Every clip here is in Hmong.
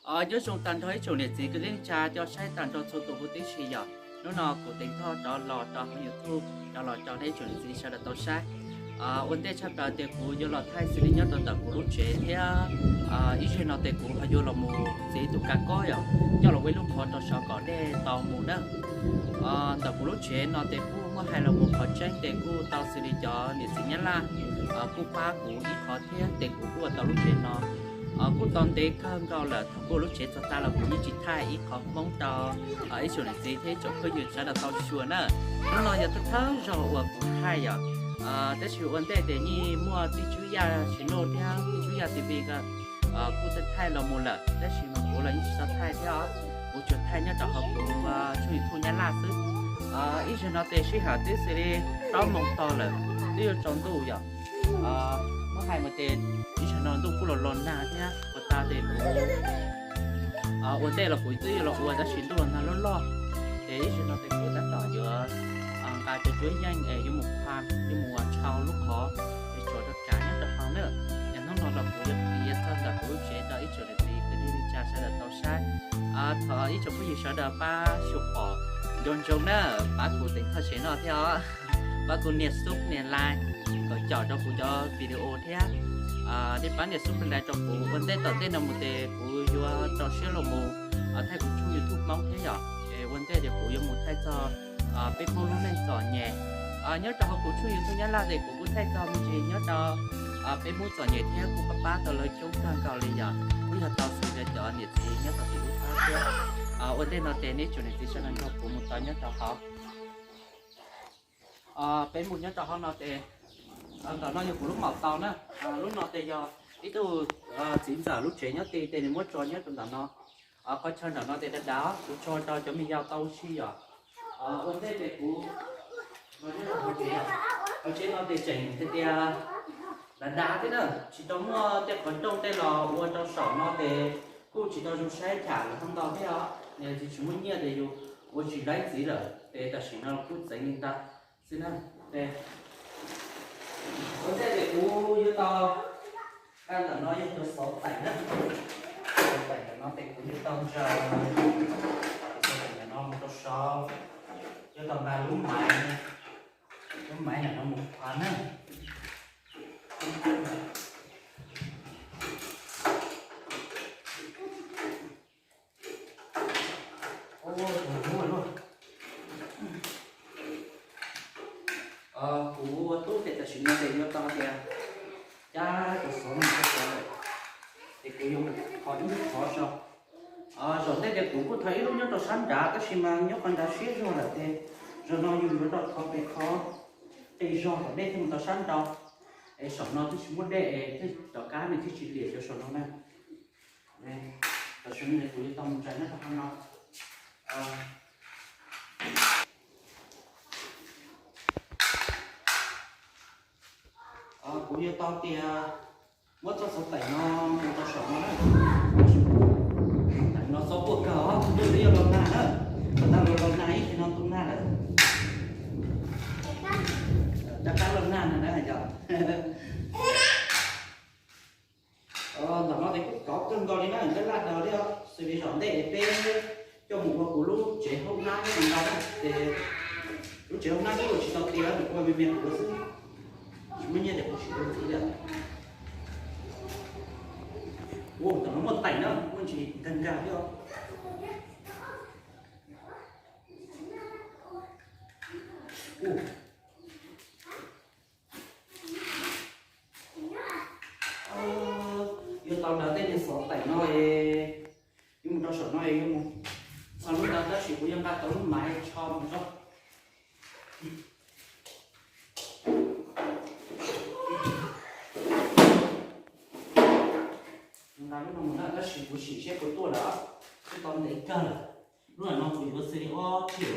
Nyob zoo tag nrho ib tsoom niam txiv kwv tij neej tsa cov saib tag nrho txhua tus huv tib si yom. Hnub no kuv Teev Thoj rov los rau hauv YouTube rov los tso rau ib tsoom niam txiv sawv daws tau saib. Ua ntej tshaj plaws tias kuv yuav los thaij xws li nyob rau ntawm kuv lub tsev thiab ib zaug no tias kuv ho yuav los mus txiav tus kav kob yom, coj los ua ib lub qhov rau sov kom dej tau mus na. Ntawm kuv lub tsev no ces kuj muaj hais los mus qhov tseeb ces kuj tau xws li cov niam txiv Nyab Laj kuj pab kuv ib qho thiab ces kuv kuj ua tau lub tsev no kuj tau ntev kawg nkaus lawm. Thaum kuv lub tsev txog tas los kuv yeej tsis thaij ib qho Hmoob rau ib tsoom niam txiv thiab ib tsoom phooj ywg sawv daws tau xyuas na. Hnub no yog thawj thawj zaug uas kuv thaij yom, tab sis ua ntej ces yeej muaj Tij Tswb Yaj channel thiab Tij Tswb Yaj T V kuj thaij los mus lawm, tab sis mas kuv los yeej tsis tau thaij thiab os. Kuv tsuas thaij nyob rau hauv kuv tshooj YouTube Nyab Laj xwb. Ib zaug no ces sij hawm twb xws li plaub moos to lawm, twb yuav tsaus ntuj yom. Muab hais mus ces ib zaug no ntuj kuj los los nag thiab, ua tas ces kuv ua ntej los kuv twb yuav los ua tab sis ntuj los nag loj loj. Ces ib zaug no ces kuv tab tom yuav nqa cov cuab yeej es yuav mus pha, yuav mus ua tshau lub qhov es tsuas rau kav nyob rau hauv na. Yog hnub no los kuv yuav piav txog ntawm kuv lub tsev rau ib tsoom niam txiv kwv tij neej tsa sawv daws tau saib. Thov ib tsoom phooj ywg sawv daws pab xyuas pom nco ntsoov na, pab kuv Teev Thoj tsev no thiab os. Pab kuv nias sub nias like kom caum rau kuv cov video thiab. Nej pab nias sub nias like rau kuv, ua ntej tom ntej no mus ces kuv yuav rau siab los mus thaij kuv tshooj YouTube Hmoob thiab yom. Es ua ntej ces kuv yuav mus thaij txog peb Hmoob lub neej txom nyem. Nyob rau hauv kuv tshooj YouTube Nyab Laj ces kuv kuj thaij txog me ntsis nyob rau peb Hmoob txom nyem thiab kuj pab pab tau lawv coob kawg nkaus li yom. Kuj yog tau xws li cov niam txiv nyob rau tim lub thab thiab. Ua ntej no ces nej tsoom niam txiv sawv daws nrog kuv mus tau nyob rau hauv. Peb mus nyob rau hauv no ces ntawm no yog kuv lub maum tau na. Lub no ces yog ib tug txiv ntxawm lub tsev nyob tid ces nws muab tso nyob rau ntawm no. Qhov chaw ntawm no ces dav dav, kuv tso rau cov me yau tau ua si yom. Ua ntej ces kuv, qhov tsev no ces tseem hais tias dav dav thiab na, tsis tau muaj tej qhov rooj tej los ua rau saum no ces kuj tsis tau zoo saib tham lawm hauv ntau thiab os. Yog tsis muaj nyiaj ces yus ua tsis laib ntxiv lawm ces tam sim no kuj txeev li ntawd xwb na. Ua ntej ces kuv yuav tau, ntawm no yog cov xov taim na. Xov taim ntawm no ces kuv yuav tau ntsaws, xov taim ntawm no mus rau saud, yuav tau nqa lub maiv, lub maiv ntawm no mus qhuav na. Kuv ua tub ces tam sim no ces yuav tau tias cab cov xov no rau saud lawm, ces kuv yuav mus qhov ib lub qhov zog. Zaum ntej ces kuv kuj thov ib lub nyob rau sab nrad tab sis mas nyob qhov nrad siab zog lawm ces zaum no yus yuav rau qhov pem qhov qis zog kom dej thiaj mus tau sab nrau. Es saum no twb tsis muaj dej es thiaj rov qab nws thiaj tsis liam cov saum no na. Tam sim no kuv yuav tau mus ntsaws nyob rau hauv no. Kuv yuav tau tias muab txoj xov taim no mus rau saum no na. Taim no xob quaj kawg os, ntuj twb yuav los nag na. Tag los los nag ib pliag no tu nag lawm. Rov qab los nag no na yom. Ntawm no ces kuj kov kawg nkaus li na, ntab laj daws li os, xws li zaum ntej peb coj mus ua kuv lub tsev hoob nab nyob ntawd na, ces lub tsev hoob nab nyob ua tsis tau tias nws ua me me kuv xwb, tsis muaj nyiaj ces kuv tsis ua ntxiv lawm. Ua ntawm no muaj taim na, muaj ntsis nkag nkag li os. Yuav tau ntawd tej niag xov taim no es yuav mus rau saum no es yuav mus txog lub ntawd tab sis kuv yuav nqa tau lub maiv tsho mus tso. Nqa lub no mus na tab sis kuv sim seb puas tuaj lawm, twb tau ntev kawg lawm. Lub no kuv yuav xws li ob triệu,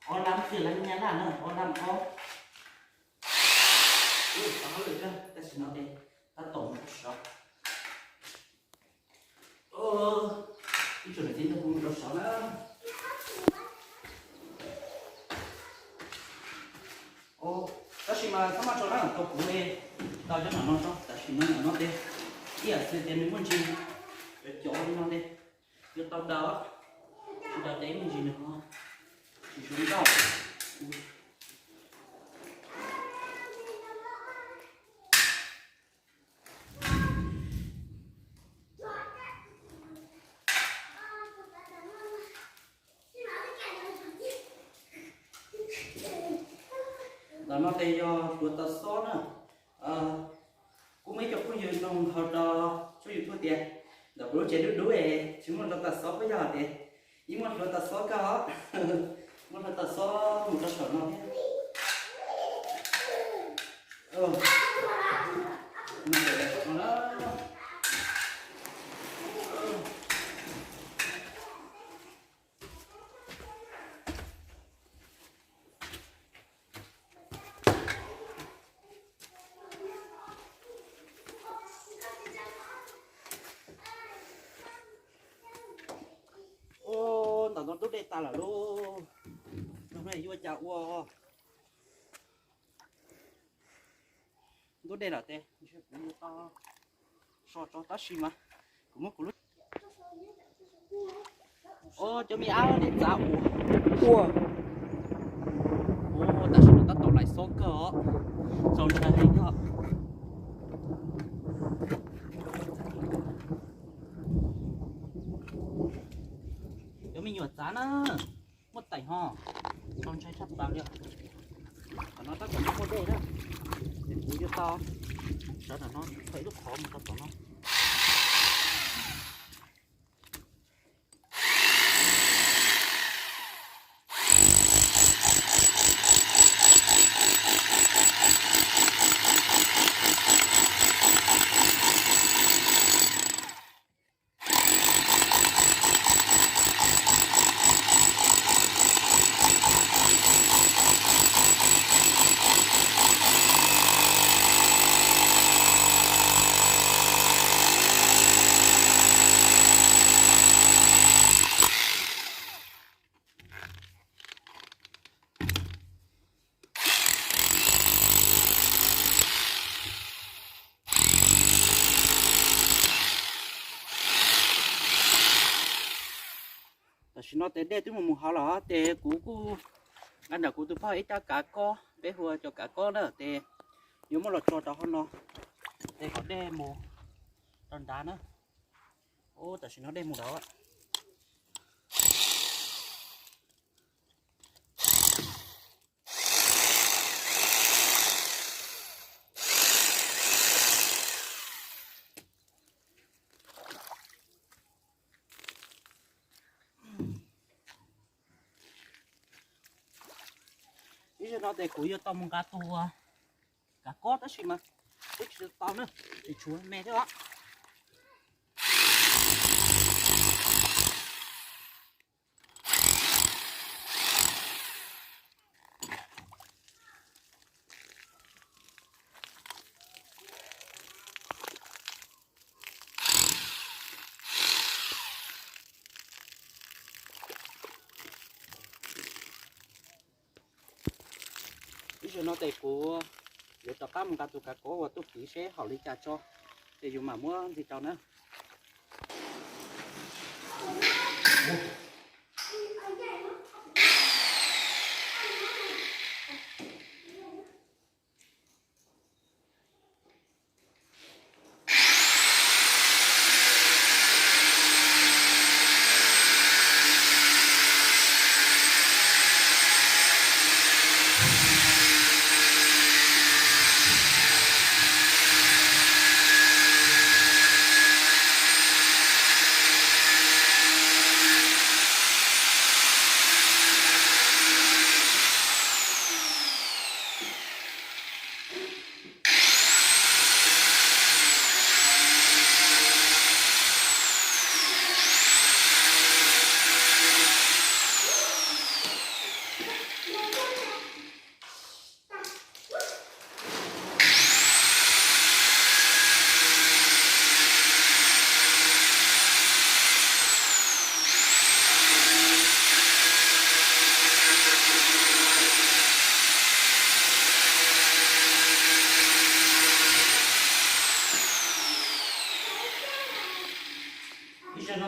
ob lab triệu lab nyab laj na, ob lab ob. Tab sis no tab tom mus rau saud. Ib tsoom niam txiv nrog kuv mus rau saud na. Tab sis mas txhob maj tso na, tau kuv li tau cov nom no tso, tam sim no nom no ces ib yam xws tias nws muaj ntsis cov cov li no li. Tau daws, tau daws ces ib me ntsis nws ho tsis zoo nkauj. Ntawm no ces yog hluav taws xob na. Kuv muaj ib co phooj ywg nug hauv rau tshooj YouTube tias ntawm kuv lub tsev dub dub es tsis muaj hluav taws xob puas yog tias, yeej muaj hluav taws xob kawg os. Muaj hluav taws xob mus rau saum no thiab. Ua, ntawm no ntub dej tas lawm lauj. Hnub no yuav cas ua ntub dej lawm tes kuv yuav tau so tso tab sis mas kuv muab kuv lub, o, cov me ab dej txav ua, ua, ua tam sim no tab tom laim xob kawg os. Txaus ntshai heev thiab. Cov me nyuam txav na, muaj teem ho, txaus ntshai tshaj plaws li. Qhov no tab tom muaj dej na, ces kuv yuav tau sawv ntawm no thaij lub qhov mus rau tom no. Tam sim no tes dej twb mus mus hauv lawm ces kuv kuj nqa ntawm kuv tus phauj ib rab kav kob, peb hu ua cov kav kob na, ces yuav muab los tso rau hauv no, ces kom dej mus rau nrad na. Ub, tam sim no dej mus lawm. Ib zaug no ces kuv yuav tau mus nqa tus kav kob tab sis mas twb tsis tau na, tseem tshuav me thiab os. Ib zaug no ces kuv yuav rov qab mus nqa tus kav kob uas tuaj kiv seb haum li cas tso, ces yus mam muab ntxiv rau na.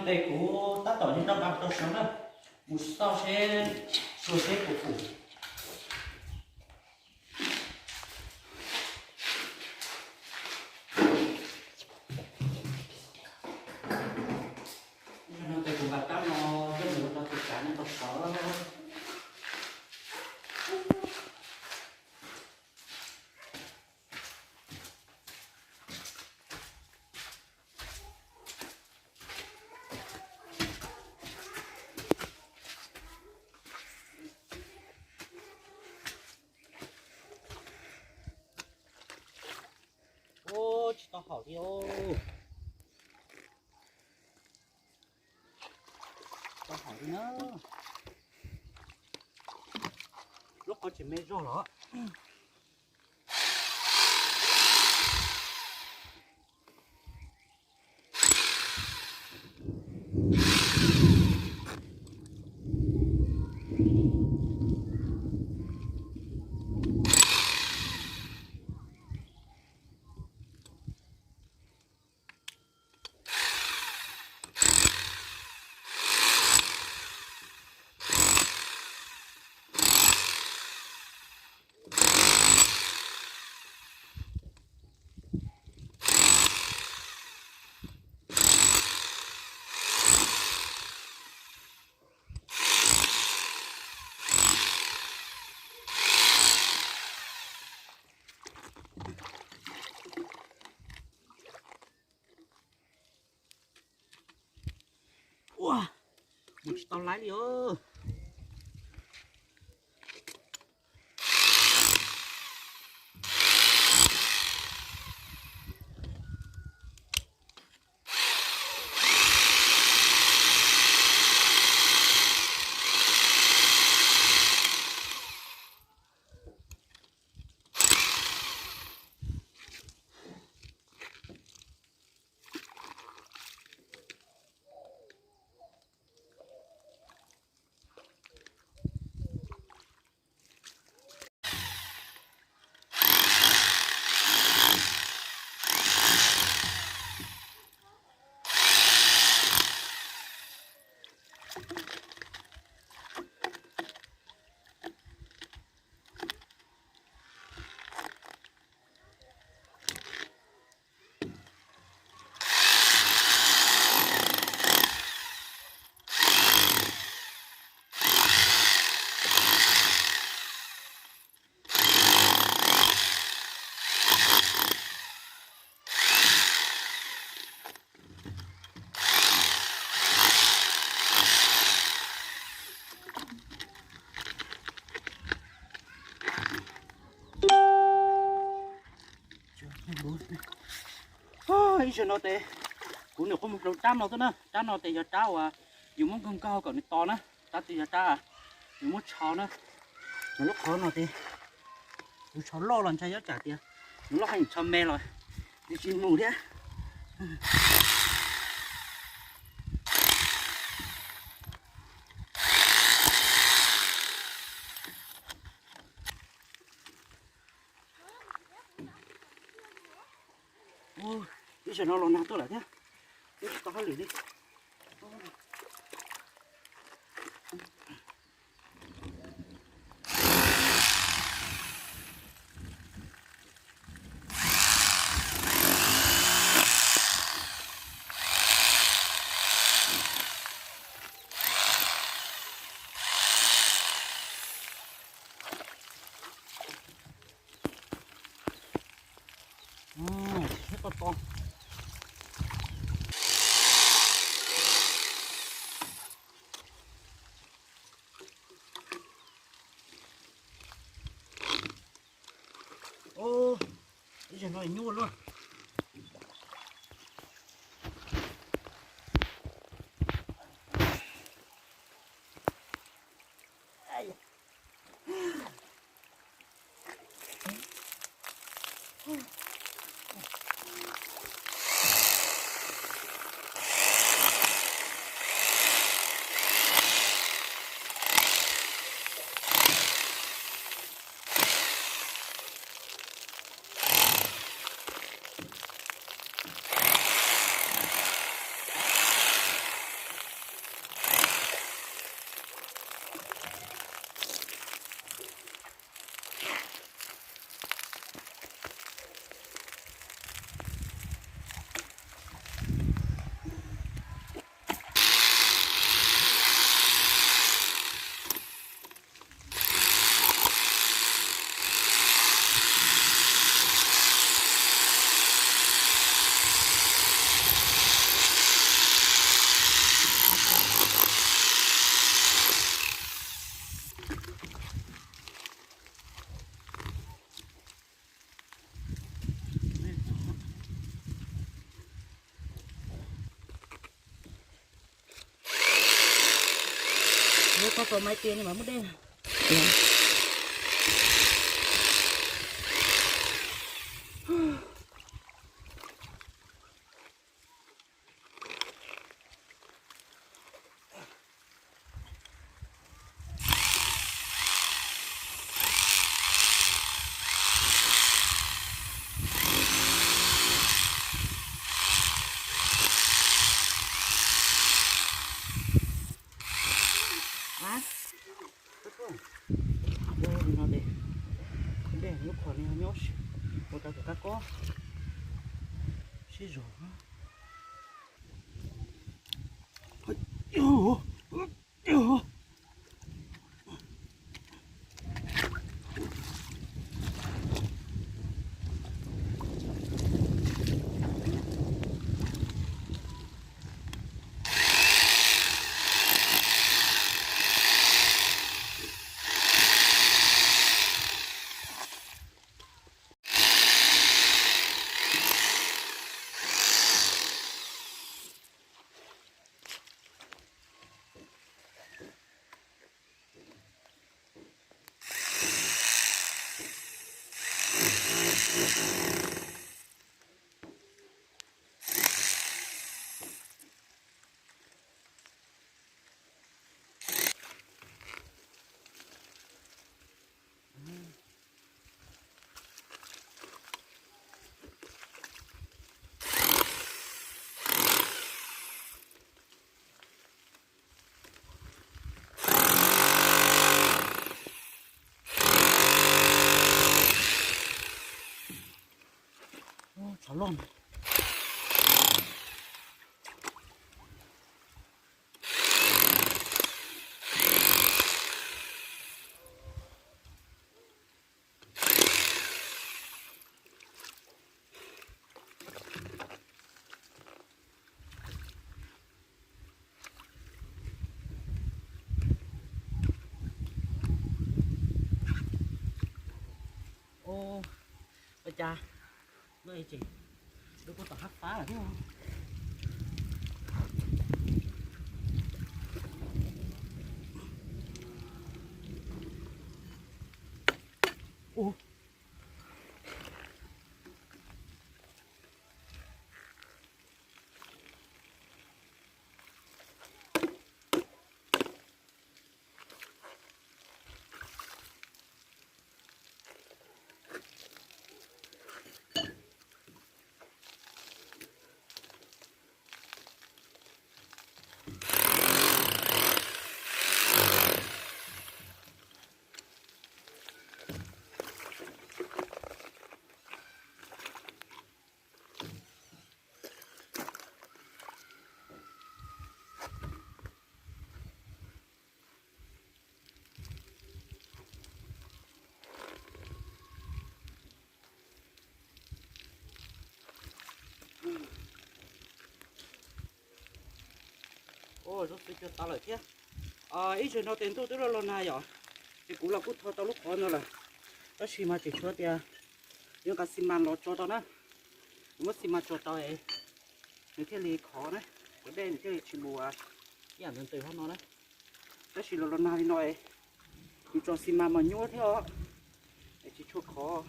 Tes kuv tab tom nrog nqa rau saum na, mus xauj seb, xauj seb puas pum. Tes kuv nqa rab no coj mus ua rau tus kav no tau sov. Ub, tsis tau haum li os. Tsis tau haum li na. Lub qhov tsis me zog los. Ua, mus tsis tau laib li os. Ib zaug no tes kuv nyuam qhuav mus hloov rab no xwb na. Rab no tes yog rab uas yus muab nkaug nkaug kom nws to na. Rab twg yog rab yus muab tshau na. Mas lub qhov no tes yus tshau loj los ntshai, nyob tsam tias yus loj heev tshau me los yus tsis mus thiab. Ib zaug no los nag tuaj lawm thiab, twb tsis tau hauj lwm li. Ib zaug no nyuaj luaj. Koj tau maiv tias ni mas muaj dej. Ua li no ces dej lub qhov no nyob ua rau tus kab kob sib zog. Tshov loj. Ua cas lub kuj tom hab fab lawm thiab. Ua, zoo xwb cua tau lawm thiab. Ib zaug no ces ntuj twb los los nag yom, ces kuv los kuj tho tau lub qhov no lawm, tab sis mas tseem tshuav tias yuav nqa xi mas los tso rau na. Muab xi mas tso rau es nws thiaj li khov na, cov dej nws thiaj li tsis mus ib yam ntws ntws hauv no na. Tab sis los los nag li no es kuv tso xi mas mas nyuaj thiab os, es tsis tshua khov.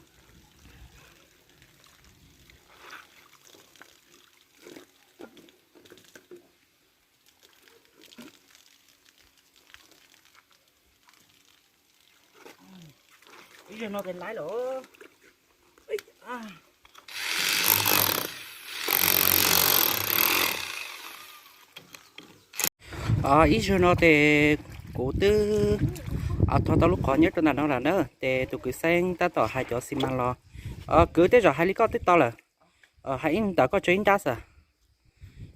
Ib zaug no ces laiv lawm. Ib zaug no ces kuv twb tho tau lub qhov nyob rau ntawm no lawm na, ces tus kwv Xeeb tab tom hais cov xi mas los. Kwv, tej zaum hais li koj twb tau lawm, hais ib ntawm koj tso ib nrab xwb,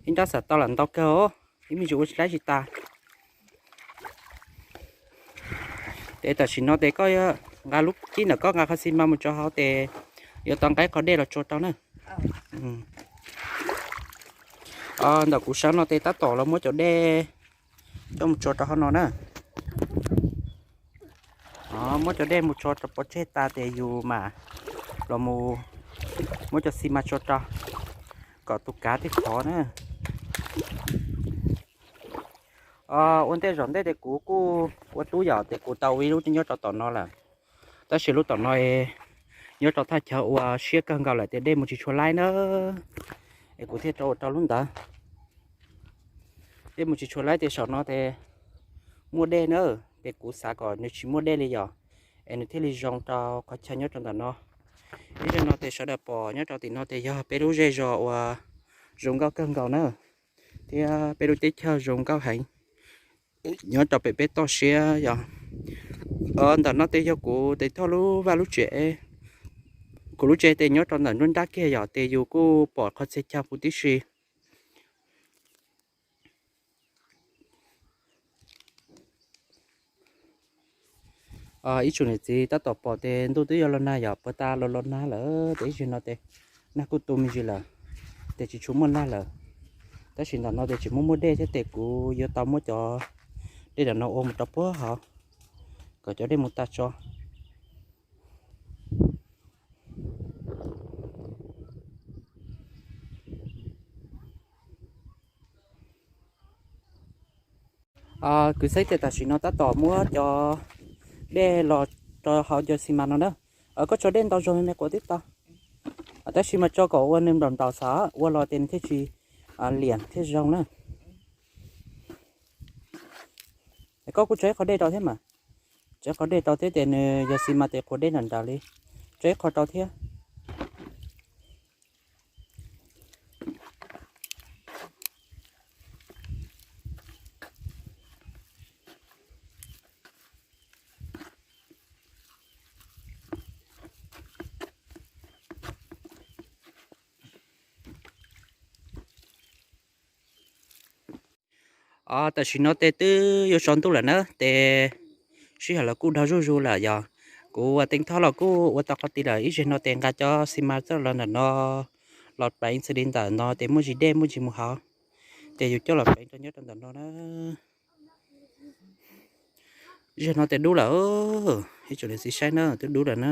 ib nrab xwb tau lawm ntau kawg os, ib me ntsis ua tsis laib tsis tas. Ces tam sim no ces koj nqa lub cib ntawm koj nqa qhov xi mas mus tso hauv ces yuav tau nqa ib qho dej los tso rau na. Ntawm kuv sawv no ces tab tom los muab cov dej coj mus tso rau hauv no na. Muab cov dej mus tso rau pov tseg tas ces yus mam los mus muab cov xi mas tso rau kom tus kav thiaj khov na. Ua ntej zaum ntej ces kuv kuj ua tub yom, ces kuv tau ua ib lub nyob rau tom no lawm. Tab sis lub tom no nyob rau thaj chaw uas siab kawg nkaus lawm ces dej mus tsis tshua laib na. Es kuv thiaj rau ua rau lub ntawd. Dej mus tsis tshua laib ces saum no ces muaj dej na. Ces kuv xav kom nws tsis muaj dej li yom, es nws thiaj li zoo rau qhov chaw nyob rau ntawm no. Ib zaug no ces sawv daws pom nyob rau tim no ces yog peb lub zej zos uas zoo nkauj kawg nkaus na, thiab peb lub teb chaws zoo nkauj heev. Nyob rau pem peb toj siab yom. Ntawm no ces yog kuv tes thoj lub vaj lub tsev. Kuv lub tsev ces nyob rau ntawm nruab nrab kiag yom, ces yus kuj pom qhov txhia chaw huv tib si. Ib tsoom niam txiv tab tom pom ces ntuj twb yuav los nag yom, puag ta los los nag lawm ces ib zaug no ces nag kuj tu me ntsis lawm, ces tsis tshua muaj nag lawm. Tab sis ntawm no ces tseem muaj muaj dej thiab ces kuv yuav tau muab cov dej ntawm no ua mus rau puag hauv kom cov dej mus tag tso. Kwv xeeb, ces tam sim no tab tom muab cov dej los rau hauv cov xi mas no na. Koj tso dej ntau zog me me quav tib tau, tab sis mas tso kom ua nws nplaum nplaum xwb, ua los ces nws thiaj tsis liam thiaj zoo na. Koj kuj tso ib qho dej rau thiab mas. Tso ib qho dej rau thiab ces nws yog xi mas ces quav dej nram nraud li. Tso ib qho rau thiab. Tam sim no ces twb yuav tsaus ntuj lawm na, ces sij hawm los kuj dhau zuj zus lawm yog. Kuv ua teeb thob los kuj ua tau qhov tid lawm, ib zaug no ces nqa cov xi mas txoj los ntawm no los pleev xws li ntawm no ces muaj ntsis dej muaj ntsis mus hauv, ces yus coj los pleev rau nyob rau ntawm no na. Zaum no ces dub lawm, ib tsoom niam txiv saib na, twb dub lawm na.